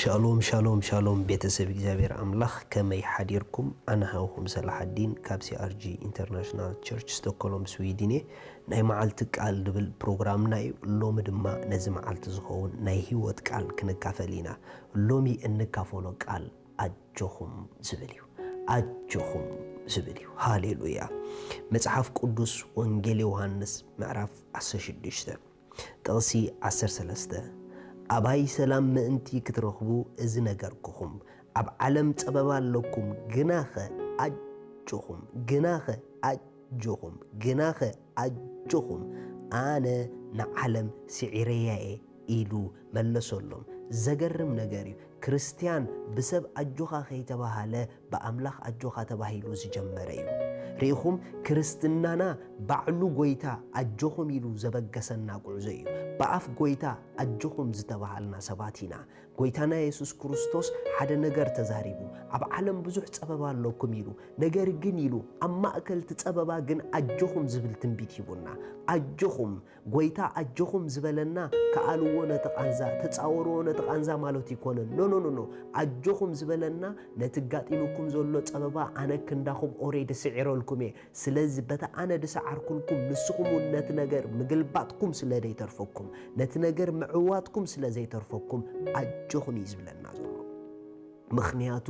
ሻሎም ሻሎም ሻሎም፣ ቤተሰብ እግዚኣብሔር ኣምላኽ፣ ከመይ ሓዲርኩም? ኣነ ሃውኹም ሰላሓዲን ካብ ሲኣርጂ ኢንተርናሽናል ቸርች ስቶኮሎም ስዊድን እየ። ናይ መዓልቲ ቃል ዝብል ፕሮግራምና እዩ። ሎሚ ድማ ነዚ መዓልቲ ዝኸውን ናይ ህይወት ቃል ክንካፈል ኢና። ሎሚ እንካፈሎ ቃል ኣጆኹም ዝብል እዩ። ኣጆኹም ዝብል እዩ። ሃሌሉያ። መጽሓፍ ቅዱስ ወንጌል ዮሃንስ ምዕራፍ ዓሰርተ ሽዱሽተ ጥቕሲ ዓሰርተ ሰለስተ፣ ኣባይ ሰላም ምእንቲ ክትረኽቡ እዚ ነገርኩኹም። ኣብ ዓለም ጸበባ ኣለኩም፣ ግናኸ ኣጆኹም፣ ግናኸ ኣጆኹም፣ ግናኸ ኣጆኹም፣ ኣነ ንዓለም ስዒረያ እየ ኢሉ መለሰሎም። ዘገርም ነገር እዩ። ክርስትያን ብሰብ ኣጆኻ ከይተባሃለ ብኣምላኽ ኣጆኻ ተባሂሉ ዝጀመረ እዩ። ርኢኹም፣ ክርስትናና ባዕሉ ጎይታ ኣጆኹም ኢሉ ዘበገሰና ጉዕዞ እዩ። ብኣፍ ጎይታ ኣጆኹም ዝተባሃልና ሰባት ኢና። ጎይታና የሱስ ክርስቶስ ሓደ ነገር ተዛሪቡ፣ ኣብ ዓለም ብዙሕ ጸበባ ኣለኩም ኢሉ፣ ነገር ግን ኢሉ፣ ኣብ ማእከል እቲ ጸበባ ግን ኣጆኹም ዝብል ትንቢት ሂቡና። ኣጆኹም፣ ጎይታ ኣጆኹም ዝበለና፣ ከኣልዎ ነቲ ቃንዛ፣ ተጻወርዎ ነቲ ቃንዛ ማለት ይኮነን። ኖ፣ ኖ፣ ኖ፣ ኖ። ኣጆኹም ዝበለና፣ ነቲ ጋጢሙኩም ዘሎ ጸበባ ኣነ ክንዳኹም ኦሬዲ ስዒረልኩም እየ። ስለዚ በቲ ኣነ ድሰዓርኩልኩም፣ ንስኹም እውን ነቲ ነገር ምግልባጥኩም ስለ ዘይተርፈኩም፣ ነቲ ነገር ምዕዋትኩም ስለ ዘይተርፈኩም፣ ኣጆኹም እዩ ዝብለና ዘሎ። ምኽንያቱ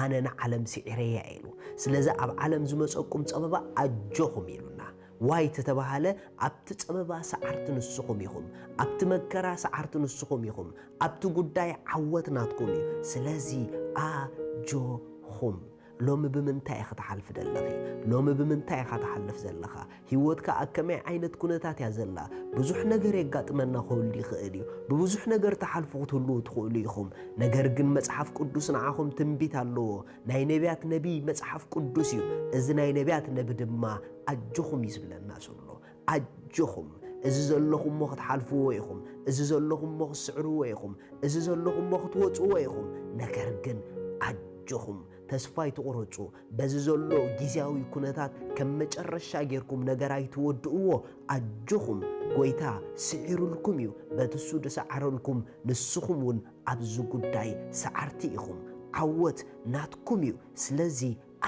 ኣነ ንዓለም ስዒረያ ኢሉ። ስለዚ ኣብ ዓለም ዝመጸኩም ጸበባ ኣጆኹም ኢሉና። ዋይ ተተባሃለ፣ ኣብቲ ጸበባ ሰዓርቲ ንስኹም ኢኹም፣ ኣብቲ መከራ ሰዓርቲ ንስኹም ኢኹም፣ ኣብቲ ጉዳይ ዓወት ናትኩም እዩ። ስለዚ ኣጆኹም። ሎሚ ብምንታይ ኢኻ ትሓልፍ ዘለኺ? ሎሚ ብምንታይ ኢኻ ትሓልፍ ዘለኻ? ህይወትካ ኣብ ከመይ ዓይነት ኩነታት እያ ዘላ? ብዙሕ ነገር የጋጥመና ክህሉ ይኽእል እዩ። ብብዙሕ ነገር ትሓልፉ ክትህልዉ ትኽእሉ ኢኹም። ነገር ግን መጽሓፍ ቅዱስ ንዓኹም ትንቢት ኣለዎ። ናይ ነቢያት ነቢይ መጽሓፍ ቅዱስ እዩ። እዚ ናይ ነቢያት ነቢ ድማ ኣጆኹም እዩ ዝብለና ዘሎ። ኣጆኹም፣ እዚ ዘለኹሞ ክትሓልፍዎ ኢኹም። እዚ ዘለኹሞ ክትስዕርዎ ኢኹም። እዚ ዘለኹሞ ክትወጽዎ ኢኹም። ነገር ግን ኣጆኹም፣ ተስፋ ኣይትቑረጹ። በዚ ዘሎ ግዝያዊ ኩነታት ከም መጨረሻ ጌርኩም ነገር ኣይትወድእዎ። ኣጆኹም፣ ጎይታ ስዒሩልኩም እዩ። በቲ እሱ ዝሰዓረልኩም ንስኹም እውን ኣብዚ ጉዳይ ሰዓርቲ ኢኹም። ዓወት ናትኩም እዩ። ስለዚ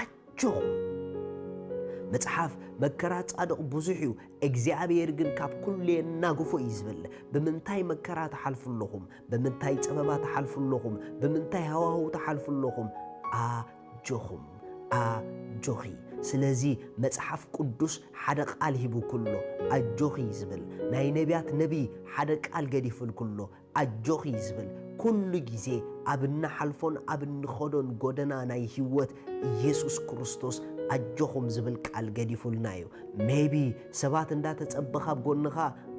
ኣጆኹም። መጽሓፍ፣ መከራ ጻድቕ ብዙሕ እዩ፣ እግዚኣብሔር ግን ካብ ኩሉ የናግፎ እዩ ዝብል። ብምንታይ መከራ ትሓልፉ ኣለኹም? ብምንታይ ጸበባ ትሓልፉ ኣለኹም? ብምንታይ ሃዋህው ትሓልፉ ኣለኹም? ኣጆኹም፣ ኣጆኺ። ስለዚ መጽሓፍ ቅዱስ ሓደ ቃል ሂቡኩ ኣሎ፣ ኣጆኺ ዝብል። ናይ ነቢያት ነቢይ ሓደ ቃል ገዲፉልኩ ኣሎ፣ ኣጆኺ ዝብል። ኩሉ ግዜ ኣብ እንሓልፎን ኣብ እንኸዶን ጎደና ናይ ህይወት፣ ኢየሱስ ክርስቶስ ኣጆኹም ዝብል ቃል ገዲፉልና እዩ። ሜቢ ሰባት እንዳተጸበኻ ኣብ ጎንኻ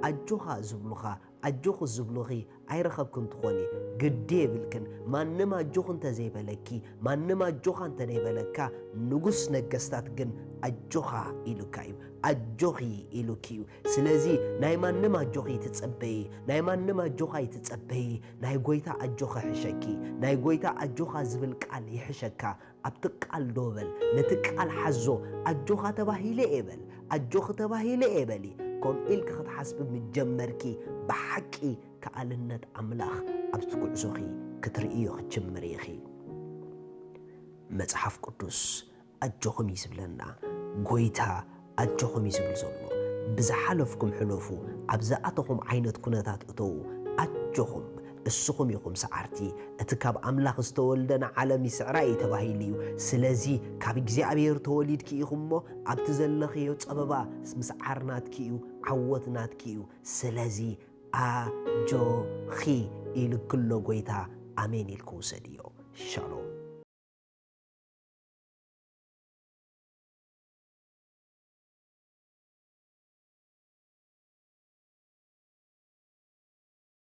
ኣጆኻ ዝብሉኻ፣ ኣጆኺ ዝብሉኺ ኣይረኸብክን ትኾኒ። ግዲ የብልክን። ማንም ኣጆኺ እንተዘይበለኪ፣ ማንም ኣጆኻ እንተዘይበለካ፣ ንጉስ ነገስታት ግን ኣጆኻ ኢሉካ እዩ። ኣጆኺ ኢሉኪ እዩ። ስለዚ ናይ ማንም ኣጆኺ ኣይትጸበዪ፣ ናይ ማንም ኣጆኻ ኣይትጸበዪ። ናይ ጎይታ ኣጆኻ ይሕሸኪ። ናይ ጎይታ ኣጆኻ ዝብል ቃል ይሕሸካ። ኣብቲ ቃል ደው በል፣ ነቲ ቃል ሓዞ። ኣጆኻ ተባሂለ እየ በል፣ ኣጆኺ ተባሂለ እየ በሊ። ከምኡ ኢልኪ ክትሓስቢ ምስ ጀመርኪ፣ ብሓቂ ከኣልነት ኣምላኽ ኣብቲ ጉዕዞኺ ክትርእዮ ክትጅምሪ ኢኺ። መጽሓፍ ቅዱስ ኣጆኹም እዩ ዝብለና። ጎይታ ኣጆኹም እዩ ዝብል ዘሎ። ብዝሓለፍኩም ሕለፉ፣ ኣብ ዝኣተኹም ዓይነት ኩነታት እተዉ። ኣጆኹም፣ እስኹም ኢኹም ሰዓርቲ። እቲ ካብ ኣምላኽ ዝተወልደ ንዓለም ይስዕራ እዩ ተባሂሉ እዩ። ስለዚ ካብ እግዚኣብሔር ተወሊድኪ ኢኹም እሞ፣ ኣብቲ ዘለኽዮ ጸበባ ምስዓር ናትኪ እዩ፣ ዓወት ናትኪ እዩ። ስለዚ ኣጆኺ ኢልኪ ኣሎ ጎይታ። ኣሜን ኢልኪ ውሰድዮ። ሻሎም።